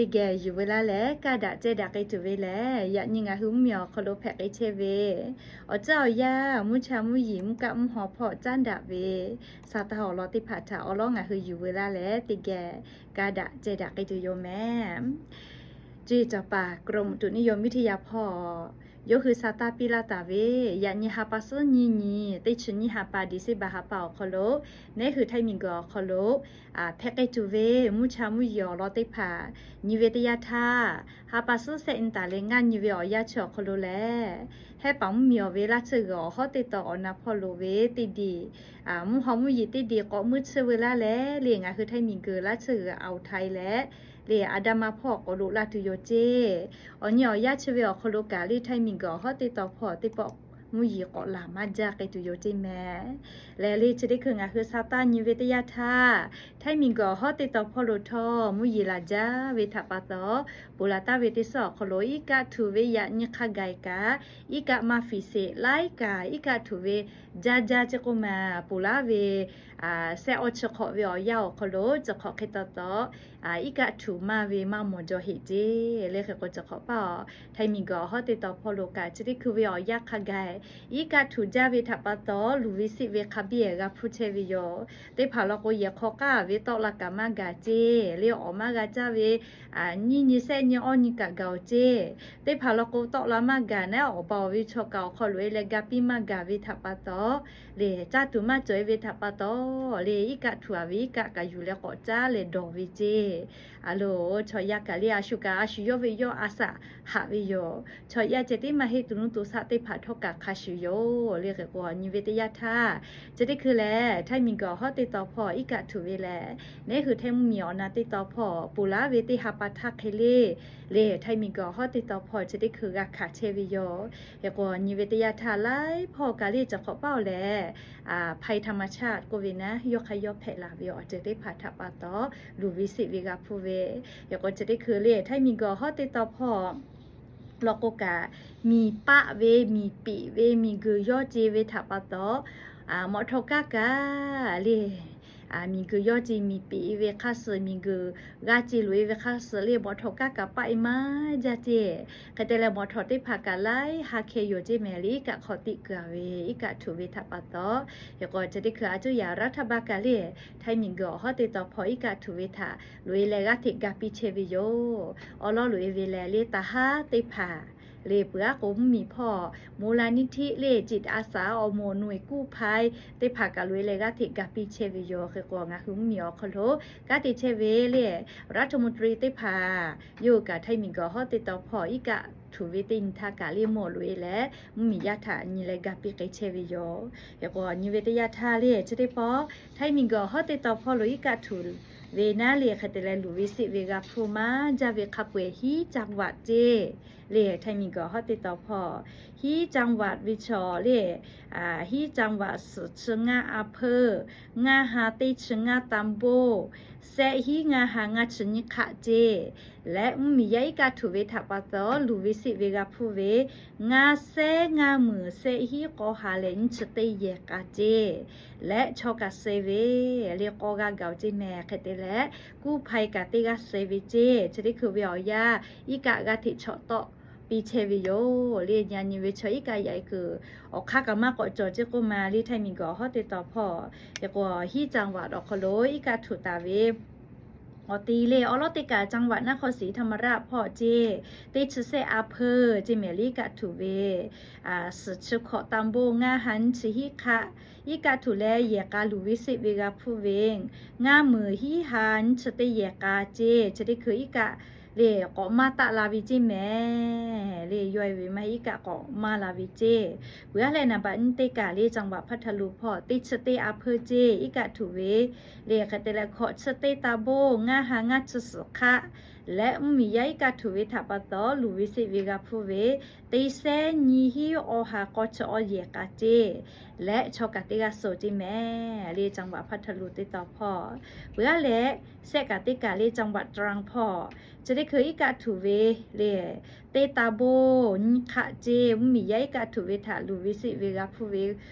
Teˇ geh yuˬ veu laˇ leh kaˇ daꞈ ceh daꞈ k'ai tuˬ ve lehˬ, yaꞈ nyi ngaˬ hui mvuhˇmiˬ awˬ hk'aw lo hpehꞈ k'ai chehˇ ve awˬ caˇ awˬ yanˇ, mvuhˇ cha mvuhˇ yeˬ, mvuhˇ kaˆ mvuhˇ haw hpawˇ caˉ daꞈ ve sa taˇ awˬ lawn teˇ hpaˍ htaꞈ awˬ lawn ngaˬ hui yuˬ veu laˇ leh, teˇ geh kaˇ daꞈ ceh daꞈ k'ai tuˬ yoˬ mehˍ. Ceˇ cawˬ paˍ กรมอุตุนิยมวิทยา hpawˇ yawˇ hui sa taˇ piˇ laˇ taˍ ve, yaꞈ nyi ha pa suhˉ nyiˇ nyi, teˇ chi nyiˇ ha pa, December ha pa awˬ hk'aw lo, neˉ hui Htaiˇ miˬguiˬ awˬ hk'aw lo hpehꞈ k'ai tuˬ ve mvuhˇ cha mvuhˇ yeˬ awˬ lawn teˇ hpaˍ nyi ve teˇ yanˇ htaˇ, ha pa suhˉ shehˆ nyi taˍ leh ngaˇ nyi ve awˬ yanˇ chi awˬ hk'aw lo lehˬ, Hehˉ paˍ mvuhˇmiˬ awˬ ve laˇ tsuhˇ g'uiˬ awˬ hawˉ teˇ taw awˬ na hpawˇ loꞈ ve teˇ diˬ, mvuhˇ haw mvuhˇ yeˬ teˇ diˬ k'awꞈ muiˇ tsuhˇ veu laˇ leh, leh ngaˬ hui Htaiˇ miˬguiˬ laˇ tsuhˇ g'uiˬ awˬ htaiˍ leh, leh Aˍdanˍ ma hpawˇ k'awꞈ loꞈ la tuˬ yoˬ ceˇ. Awˬ nyi awˬ yanˇ chi ve awˬ hk'aw lo kaꞈ leh Htaiˇ miˬguiˬ awˬ hawˉ teˇ taw hpawˇ teˇ pawˆ mvuhˇ yeˬ k'awꞈ laˬ maˇ jaˇ k'ai tuˬ yoˬ ceˇ mehˍ. Lehˬ leh chi teˇ hkui ngaˬ hui sa taˇ nyi ve teˇ yanˇ htaˇ, Htaiˇ miˬguiˬ awˬ hawˉ teˇ taw hpawˇ lo htawˇ mvuhˇ yeˬ laˬ jaˇ ve htaꞈ pa taw, ponˬ laˬ taˍ ve teˇ suhˉ awˬ hk'aw lo iˉ kaˆ htuꞈ ve yaꞈ nyi hk'a gaˬ kaꞈ, iˉ kaˆ maˇ fiˍ sheˍ laiˉ kaꞈ iˉ kaˆ htuꞈ ve jaˇ jaˇ ceˇ k'oˆ ma, ponˬ laˬ ve shehˆ awˇ chi hk'awꞈ ve awˬ yanˇ awˬ hk'aw lo chi hk'awꞈ hk'e taw taw, iˉ kaˆ htuꞈ maˇ ve maˇ mawˬ jaw heꞈ ceˇ. Leh hk'e k'o chi hk'awꞈ paˇ Htaiˇ miˬguiˬ awˬ hawˉ teˇ taw hpawˇ lo kaꞈ chi teˇ hkui ve awˬ yanˇ hk'a gaˬ iˉ kaˆ htuꞈ jaˇ ve htaꞈ pa taw, luˬ ve siˆ ve hk'a biˇ g'a hpuˇ chehˇ ve yoˬ. Teˇ hpaˍ law k'o yehˬ hk'aw k'aˉ ve tawˆ la kaꞈ maˇ gaˬ ceˇ. Leh awˬ maˇ g'a caˇ ve nyiˇ nyi shehˆ nyi awˇ nyi kaꞈ gaˬ oˬ ceˇ. Teˇ hpaˍ law k'o tawˆ la maˇ gaˬ naˉ, awˬ ba awˬ ve chaw kaꞈ awˬ hk'aw loꞈ e leh ga piˇ maˇ gaˬ ve htaꞈ pa taw, leh caˇ tuˬ maˇ cawˬ e ve htaꞈ pa taw, leh iˉ kaˆ htuꞈ a ve iˉ kaˆ kaꞈ yuˬ leh k'awꞈ caˉ leh dawˬ ve ceˇ. A loˬ, chaw yaˇ kaꞈ leh a shu kaꞈ a shu yawˇ ve yawˇ a shaꞈ haꞈ ve yoˬ. Chaw yaˇ ceh tiˉ maˇ heˆ, to nuˇ to shaˆ teˇ hpaˍ htawˇ kaꞈ hk'a shuˍ yoˬ. Leh hk'e k'o nyi ve teˇ yanˇ htaˇ, chi teˇ hkui lehˬ Htaiˇ miˬguiˬ awˬ hawˉ teˇ taw hpawˇ iˉ kaˆ htuꞈ ve lehˬ, neˉ hui Htaiˇ mvuhˇmiˬ awˬ na teˇ taw hpawˇ ponˬ laˬ ve teˇ ha pa htaˇ hk'e le, leh Htaiˇ miˬguiˬ awˬ hawˉ teˇ taw hpawˇ chi teˇ hkui g'a hkanˍ chehˇ ve yoˬ. Hk'e k'o nyi ve teˇ yanˇ htaˇ laiˉ hpawˇ kaꞈ leh chi hk'awꞈ paˇ oˬ lehˬ, ภัยธรรมชาติ k'oˆ ve naˉ, yawˇ hk'a yawˇ hpehꞈ laˬ ve awˬ ceuˬ teˇ hpaˍ htaꞈ pa taw, luˬ ve siˆ ve g'a hpuˇ ve. Hk'e k'o chi teˇ hkui leh Htaiˇ miˬguiˬ awˬ hawˉ teˇ taw hpawˇ law k'o kaꞈ, miˬ paˆ ve, miˬ peꞈ ve, miˬguiˬ yawˇ ce ve htaꞈ pa taw, mawꞈ htawꞈ kaˇ kaꞈ leh miˬguiˬ yawˇ ce miˬ peꞈ ve hk'a suh, miˬguiˬ g'a ce loꞈ e ve hk'a suh leh mawꞈ htawꞈ kaˇ kaꞈ paˆ e maˇ jaˇ ceˇ. Hk'e te leh mawꞈ htawꞈ teˇ hpaˍ kaꞈ laiˉ ha hkeh yoˬ ceˇ mehˍ leh iˉ kaˆ hk'aw tiˆ kuiˬ a ve iˉ kaˆ htuꞈ ve htaꞈ pa taw, hk'e k'o chi teˇ hkui a cuˇ yaꞈ raˉ htaˇ baˇ kaꞈ leh Htaiˇ miˬguiˬ awˬ hawˉ teˇ taw hpawˇ iˉ kaˆ htuꞈ ve htaꞈ loꞈ e leh g'aˇ hteꞈ ga piˇ chehˇ ve yoˬ. Awˬ lawn loꞈ e ve lehˬ leh taˍ haˉ teˇ hpaˍ leh peuˬ aˉ k'o mvuhˇmiˬ hpawˇ มูลนิธิ leh จิตอาสา awˬ moˍ หน่วยกู้ภัย teˇ hpaˍ kaꞈ loꞈ e leh g'aˇ hteꞈ ga piˇ chehˇ ve yoˬ. Hk'e k'o ngaˬ hui mvuhˇmiˬ awˬ hk'aw lo kanˉ te chehˇ ve leh รัฐมนตรี teˇ hpaˍ yawˇ hui kaꞈ Htaiˇ miˬguiˬ awˬ hawˉ teˇ taw hpawˇ iˉ kaˆ htuꞈ ve teˇ nyi htaˇ kaꞈ leh mawˬ loꞈ e leh mvuhˇmiˬ yaˇ htaꞈ nyi leh ga piˇ k'ai chehˇ ve yoˬ. Hk'e k'o nyi ve teˇ yanˇ htaˇ leh chi teˇ pawˆ Htaiˇ miˬguiˬ awˬ hawˉ teˇ taw hpawˇ lo iˉ kaˆ htuꞈ ve naˉ leh hk'e te leh luˬ ve siˆ ve g'a hpuˇ maˇ jaˇ ve hk'a peu-eˬ hiˉ จังหวัด ceˇ. Leh Htaiˇ miˬguiˬ awˬ hawˉ teˇ taw hpawˇ hiˉ จังหวัด ve chaw leh hiˉ จังหวัด suhˍ chi ngaˇ อำเภอ ngaˇ ha teˇ chi ngaˇ ตำบล shehˆ hiˉ ngaˇ ha ngaˇ chi nyiˇ hk'aˆ ceˇ. Leh mvuhˇmiˬ yaˇ iˉ kaˆ htuꞈ ve htaꞈ pa taw luˬ ve siˆ ve g'a hpuˇ ve ngaˇ shehˉ ngaˇ meunˍ shehˆ hiˉ k'aw ha leh nyiˇ chi teˇ yehˬ k'a ceˇ. Leh chaw kaꞈ suh ve leh k'aw g'a gaˬ ceˇ mehˍ. Hk'e te leh กู้ภัย kaꞈ teˇ g'aˇ suh ve ceˇ. Chi teˇ hkui ve awˬ yanˇ iˉ kaˆ g'aˇ hteꞈ chawꞈ tawˆ piˇ chehˇ ve yoˬ. Leh nyi nyi ve chaw iˉ kaˆ yaꞈ e kuiˬ awˬ hk'aˇ kaꞈ maˇ k'awꞈ cawˬ ceˇ k'oˆ ma leh Htaiˇ miˬguiˬ awˬ hawˉ teˇ taw hpawˇ hk'e k'o hiˉ จังหวัด awˬ hk'aw lo iˉ kaˆ htuꞈ taˍ ve awˬ ti leh awˬ lawn teˇ kaꞈ จังหวัดนครศรีธรรมราช hpawˇ ceˇ, teˇ chi shehˆ อำเภอ ceˇ mehˍ leh iˉ kaˆ htuꞈ ve suhˍ chi hkawꞈ ตำบล ngaˇ ha nyiˇ chi hiˉ hk'aˆ iˉ kaˆ htuꞈ leh yehˬ k'a luˬ ve siˆ ve g'a hpuˇ ve ngaˇ meunˍ hiˉ ha nyiˇ chi teˇ yehˬ k'a ceˇ. Chi teˇ hkui iˉ kaˆ leh k'awꞈ maˇ taˆ la ve ceˇ mehˍ. Leh yawˇ e ve maˇ heˆ, iˉ kaˆ k'awꞈ maˇ la ve ceˇ. Peuˬ aˉ leh นครพนม teˇ kaꞈ leh จังหวัดพัทลุง hpawˇ teˇ chi teˇ อำเภอ ceˇ iˉ kaˆ htuꞈ ve leh hk'e te leh hkawꞈ chi teˇ ตำบล ngaˇ ha ngaˇ chi suhˍ hk'aˆ leh mvuhˇmiˬ yaˇ iˉ kaˆ htuꞈ ve htaꞈ pa taw luˬ ve siˆ ve g'a hpuˇ ve teˇ shehˉ nyiˇ hiˉ awˬ ha k'awˇ chi awˬ yehˬ k'a ceˇ. Leh chaw kaꞈ teˇ g'aˇ suh ceˇ mehˍ leh จังหวัดพัทลุง teˇ taw hpawˇ peuˬ aˉ leh shehˆ kaꞈ teˇ kaꞈ leh จังหวัดตรัง hpawˇ chi teˇ hkui iˉ kaˆ htuꞈ ve leh teˇ ตำบล nyiˇ hk'aˆ ceˇ. Mvuhˇmiˬ yaˇ iˉ kaˆ htuꞈ ve htaꞈ luˬ ve siˆ ve g'a hpuˇ ve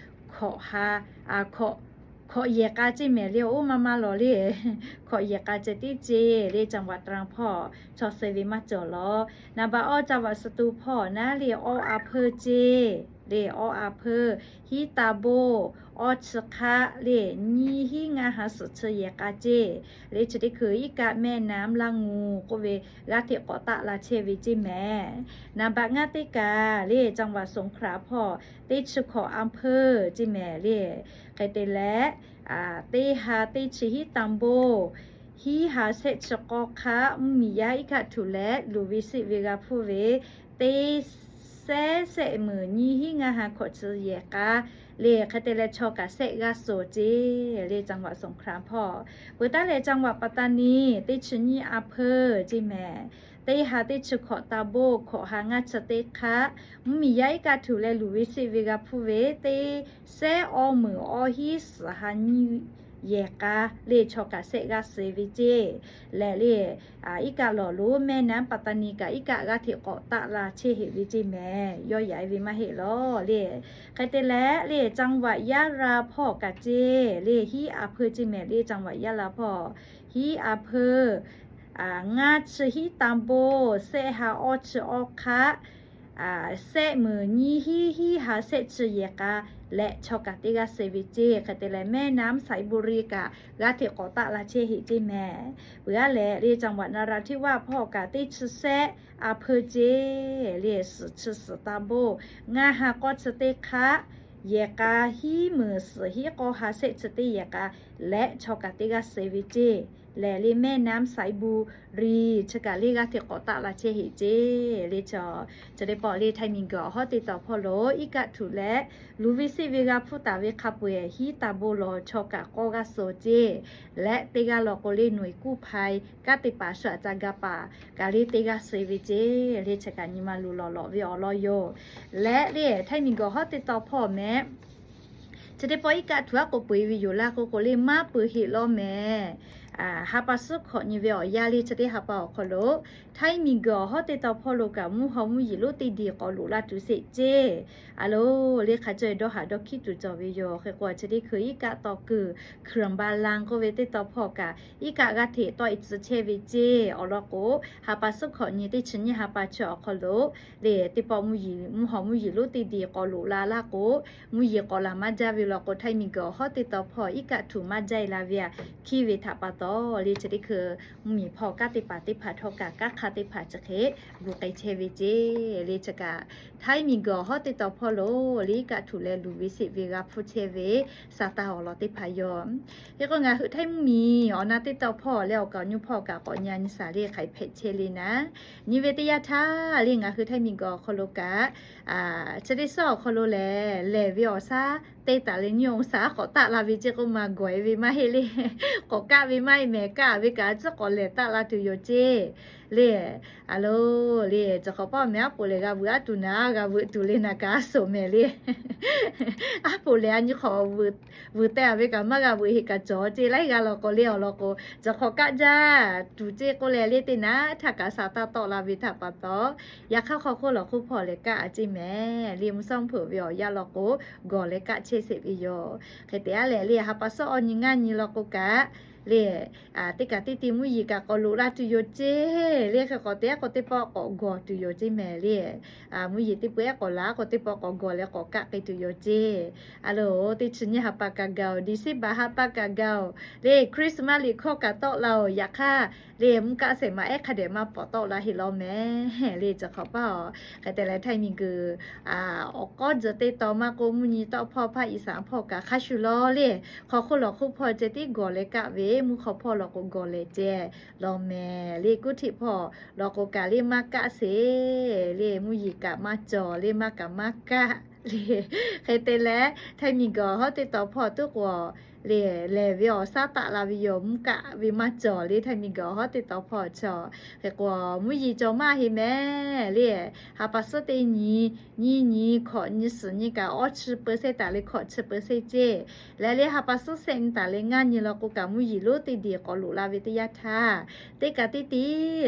hkawꞈ ha, a hkawꞈ hkawꞈ yehˬ k'a ceˇ mehˍ le, oˇ maˇ maˇ lawˬ le. Hkawꞈ yehˬ k'a ceh tiˉ ceˇ le, จังหวัดตรัง hpawˇ chaw suh ve maˇ cawˬ lawˬ. Naˍ baꞈ awˇ จังหวัดสตูล hpawˇ naˉ le, awˇ a hpeuˇ ceˇ le, awˇ a hpeuˇ, hiˉ ta boˇ awˇ chi hk'aˆ le, nyiˇ hiˉ ngaˇ ha suhˍ chi yehˬ k'a ceˇ le. Chi teˇ hkui iˉ kaˆ แม่น้ำละงู k'oˆ ve g'aˇ hteꞈ k'awꞈ taˆ la chehˇ ve ceˇ mehˍ. Naˍ baꞈ ngaˇ teˇ kaˬ le, จังหวัดสงขลา hpawˇ teˇ chi hkawꞈ a hpeuˇ ceˇ mehˍ le. Hk'e te leh, teˇ ha teˇ chi hiˉ ta boˇ hiˉ ha sehˆ chi k'awˇ hk'aˆ, mvuhˇmiˬ yaˇ iˉ kaˆ htuꞈ leh luˬ ve seˆ ve g'a hpuˇ ve teˇ sehˉ sehˆ meunˍ nyiˇ hiˉ ngaˇ ha hkawꞈ chi yehˬ k'a le. Hk'e te leh chaw kaꞈ sehˆ g'aˇ suhˍ ceˇ le, จังหวัดสงขลา hpawˇ. Peuˬ taˉ leh จังหวัดปัตตานี teˇ chi nyiˇ a hpeuˇ ceˇ mehˍ. Teˇ ha teˇ chi hkawꞈ ta boˇ hkawꞈ ha ngaˇ chi teˇ hk'aˆ, mvuhˇmiˬ yaˇ iˉ kaˆ htuꞈ leh luˬ ve seˆ ve g'a hpuˇ ve teˇ sehˉ awˇ meunˍ awˇ hiˉ suhˍ ha nyiˇ yehˬ k'a le, chaw kaꞈ sehˆ g'aˇ suhˍ ve ceˇ lehˬ le. Iˉ kaˆ lawˬ lo แม่น้ำปัตตานี kaꞈ iˉ kaˆ g'aˇ hteꞈ k'awꞈ taˆ la chehˇ heꞈ ve ceˇ mehˍ. Yawˇ yaꞈ e ve maˇ heˆ lawˬ le. Hk'e te leh le, จังหวัดยะลา hpawˇ kaꞈ ceˇ le, hiˉ a hpeuˇ ceˇ mehˍ le, จังหวัดยะลา hpawˇ hiˉ a hpeuˇ ngaˇ chi hiˉ ta boˇ sehˆ ha awˇ chi awˇ hk'aˆ, sehˆ meunˍ nyiˇ hiˉ hiˉ ha sehˆ chi yehˬ k'a leh chaw kaꞈ teˇ g'aˇ suhˍ ve ceˇ. Hk'e te leh แม่น้ำสายบุรี kaꞈ g'aˇ hteꞈ k'awꞈ taˆ la chehˇ heꞈ ceˇ mehˍ. Peuˬ aˉ lehˬ le, จังหวัดนราธิวาส hpawˇ kaꞈ teˇ chi sehˉ a hpeuˇ ceˇ le, suhˍ chi suhˍ ta boˇ ngaˇ ha k'awˇ chi teˇ hk'aˆ, yehˬ k'a hiˉ meunˍ suhˍ hiˉ k'awˇ ha sehˆ chi teˇ yehˬ k'a leh chaw kaꞈ teˇ g'aˇ suhˍ ve ceˇ lehˬ le, แม่น้ำสายบุรี chi kaꞈ le g'aˇ hteꞈ k'awꞈ taˆ la chehˇ heꞈ ceˇ le. Chaw chi teˇ pawˆ le, Htaiˇ miˬguiˬ awˬ hawˉ teˇ taw hpawˇ lo iˉ kaˆ htuꞈ leh luˬ ve seˆ ve g'a hpuˇ taˍ ve hk'a peu-eˬ hiˉ ta boˇ lawˬ, chaw kaꞈ k'awˇ g'aˇ suhˍ ceˇ leh teˇ g'aˇ lawˬ k'o le, หน่วยกู้ภัย kanˉ te paˍ shu aꞈ ca ga paˍ kaꞈ le teˇ g'aˇ suhˍ ve ceˇ le. Chi kaꞈ nyi ma luˬ lawˬ lawꞈ ve awˬ lawn yoˬ. Leh le, Htaiˇ miˬguiˬ awˬ hawˉ teˇ taw hpawˇ mehˍ. Chi teˇ pawˆ iˉ kaˆ htuꞈ aˉ k'o peu-eˬ ve yoˬ laˇ k'o k'o le, maˇ peu heˆ lawˬ mehˍ. Ha pa suhˉ hkawꞈ nyi ve awˬ yanˇ le, chi teˇ ha pa awˬ hk'aw lo Htaiˇ miˬguiˬ awˬ hawˉ teˇ taw hpawˇ lo kaꞈ mvuhˇ haw mvuhˇ yeˬ lonˉ teˇ diˬ k'awꞈ loꞈ la tuˬ sheˍ ceˇ. A lo, le hk'a caweh dawˇ haˍ dawˇ hkiˉ tuˬ cawˬ ve yoˬ. Hk'e k'o chi teˇ hkui iˉ kaˆ taw kuiˬ เขื่อนบาลัง k'oˆ ve teˇ taw hpawˇ kaꞈ iˉ kaˆ g'aˇ hteꞈ tawˆ e tcuh chehˇ ve ceˇ. Awˬ lawn k'o, ha pa suhˉ hkawꞈ nyi teˇ chi nyiˇ ha pa chi awˬ hk'aw lo le, teˇ pawˆ mvuhˇ yeˬ, mvuhˇ haw mvuhˇ yeˬ lonˉ teˇ diˬ k'awꞈ loꞈ la laˇ k'o, mvuhˇ yeˬ k'awꞈ laˬ maˇ jaˇ ve law k'o, Htaiˇ miˬguiˬ awˬ hawˉ teˇ taw hpawˇ iˉ kaˆ htuꞈ maˇ jaˇ e la ve aꞈ hkiˇ ve htaꞈ pa taw le, chi teˇ hkui mvuhˇmiˬ hpawˇ kanˉ te paˍ teˇ hpaˍ htawˇ kaꞈ kanˉ hk'a teˇ hpaˍ chi hk'e gu k'ai chehˇ ve ceˇ le. Chi kaꞈ Htaiˇ miˬguiˬ awˬ hawˉ teˇ taw hpawˇ lo le iˉ kaˆ htuꞈ leh luˬ ve seˆ ve g'a hpuˇ chehˇ ve sa taˇ awˬ lawn teˇ hpaˍ yoˬ. Hk'e k'o ngaˬ hui Htaiˇ mvuhˇmiˬ awˬ na teˇ taw hpawˇ leh awˬ kaˍ awˬ nyu hpawˇ kaꞈ k'awꞈ nyi a nyi saˍ le hk'aiˬ hpehꞈ chehˇ le naˉ. Nyi ve teˇ yanˇ htaˇ le, ngaˬ hui Htaiˇ miˬguiˬ awˬ hk'aw lo kaꞈ chi teˇ suhˉ awˬ hk'aw lo lehˬ, lehˬ ve awˬ shaˉ te taˍ leh nyi awˬ shaˉ k'awꞈ taˆ la ve ceˇ k'oˆ ma gawˬ e ve maˇ heˆ le. K'awꞈ kaˆ ve maˇ heˆ mehˍ, kaˆ ve kaꞈ a ciˉ k'awꞈ lehˬ taˆ la tuˬ yoˬ ceˇ le. A lo, le, cawˬ hk'awꞈ paˆ mehˍ aˉ poˍ lehˬ g'a veuꞈ aˉ tuˬ naˍ, g'a veuꞈ tuˬ le naˍ kaꞈ a soˍ mehˍ le. Aˉ poˍ lehˬ a nyi hk'awꞈ veuꞈ te a ve kaꞈ maˇ g'a veuꞈ heˆ kaꞈ cawˬ ceˇ laiˉ g'a law k'o le awˬ lawn k'o, cawˬ hk'awꞈ kaˆ jaˇ tuˬ ceˇ k'oˆ leh le teˇ naˉ htaˇ kaꞈ sa taˇ tawˆ la ve htaꞈ pa taw, yaꞈ hk'aˇ hk'aw hk'oˆ lawˬ hk'oˆ hpawˇ lehˬ kaˆ a ceˇ mehˍ le. Mvuhˇ shawˉ mvuhˇ hpeuꞈ ve awˬ yanˇ law k'o, gawˬ leh kaˆ chehˇ sheˍ ve yoˬ. Hk'e te aˉ lehˬ le, ha pa suhˉ awˬ nyi ngaˇ nyi law k'o kaꞈ le, teˇ kaꞈ teˇ ti mvuhˇ yeˬ kaꞈ k'awꞈ loꞈ la tuˬ yoˬ ceˇ le. Hk'e k'awꞈ te aˉ k'o teˇ pawˆ k'awꞈ gawˬ tuˬ yoˬ ceˇ mehˍ le. Mvuhˇ yeˬ teˇ peu ehˉ k'awꞈ la k'o teˇ pawˆ k'awꞈ gawˬ leh k'awꞈ kaˆ k'ai tuˬ yoˬ ceˇ. A lo, teˇ chi nyiˇ ha pa kaꞈ gaˬ-oˬ, December ha pa kaꞈ gaˬ-oˬ le, Christmas liꞈ hkawˇ kaꞈ tawˆ la-oˬ. Yaꞈ hk'aˇ le, mvuhˇ kaˆ shehˍ ma ehˉ hk'a dehꞈ maˇ pawˍ tawˆ la heˆ lawˬ mehˍ le. Cawˬ hk'awꞈ paˇ-oˬ, hk'e te leh Htaiˇ miˬguiˬ awˬ k'awˉ tcuh teˇ taw maˇ k'oˆ, mvuhˇ nyi tawˆ hpawˇ hpaˇ Iˉsaˍ hpawˇ kaꞈ hk'a shuˍ lawˬ le, hk'aw hk'oˆ lawˬ hk'oˆ hpawˇ ceh tiˉ gawˬ leh kaˆ ve, mvuhˇ hk'aw hpawˇ law k'o gawˬ leh ceh lawˬ mehˍ le. Kuˉ htiꞈ hpawˇ law k'o kaꞈ le maˇ kaˆ sheˍ le, mvuhˇ yeˬ kaꞈ maˇ cawˬ le, maˇ kaꞈ maˇ kaˆ le. Hk'e te leh Htaiˇ miˬguiˬ awˬ hawˉ teˇ taw hpawˇ tuˉ k'o le, lehˬ ve awˬ shaˉ taˆ la ve yoˬ, mvuhˇ kaˆ ve maˇ cawˬ le. Htaiˇ miˬguiˬ awˬ hawˉ teˇ taw hpawˇ chaw hk'e k'o, mvuhˇ yeˬ cawˬ maˇ heˆ mehˍ le. Ha pa suhˉ teˇ nyi, nyiˇ nyi, hkawꞈ nyi, suhˍ nyi kaꞈ awˇ chi เปอร์เซ็นต์ taˍ le, hkawꞈ chi เปอร์เซ็นต์ ceˇ. Leh le ha pa suhˉ shehˆ nyi taˍ leh ngaˇ nyi law k'o kaꞈ mvuhˇ yeˬ lonˉ teˇ diˬ k'awꞈ loꞈ la ve teˇ yanˇ htaˇ, teˇ kaꞈ teˇ ti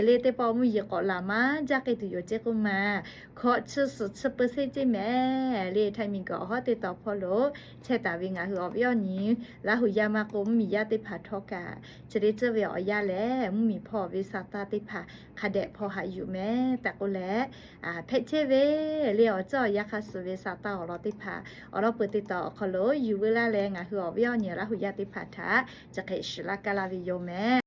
le teˇ pawˆ mvuhˇ yeˬ k'awꞈ laˬ maˇ jaˇ k'ai tuˬ yoˬ ceˇ k'oˆ ma. Hkawꞈ chi suhˍ chi เปอร์เซ็นต์ ceˇ mehˍ le. Htaiˇ miˬguiˬ awˬ hawˉ teˇ taw hpawˇ lo chehˇ taˍ ve ngaˬ hui awˬ viˉ awˬ nyi Laˇ hu yaˇ maˇ k'oˆ, mvuhˇmiˬ yaˇ teˇ hpaˍ htawˇ kaꞈ chi hk'e tcuhˉ ve awˬ yanˇ lehˬ, mvuhˇmiˬ hpawˇ ve sa taˇ teˇ hpaˍ hk'a dehꞈ hpaw haꞈ yuˬ meh tehꞈ k'oˆ leh, hpehꞈ chehˇ ve le awˬ ceuˬ awˬ yanˇ hk'a suh ve sa taˇ awˬ lawn teˇ hpaˍ awˬ lawn peuˬ teˇ tawn awˬ hk'aw lo yuˬ veu laˇ leh, ngaˬ hui awˬ viˉ awˬ nyi Laˇ hu yaˇ teˇ hpaˍ htaꞈ chi hk'e shiˍ laˇ kaˇ laˇ ve yoˬ meh.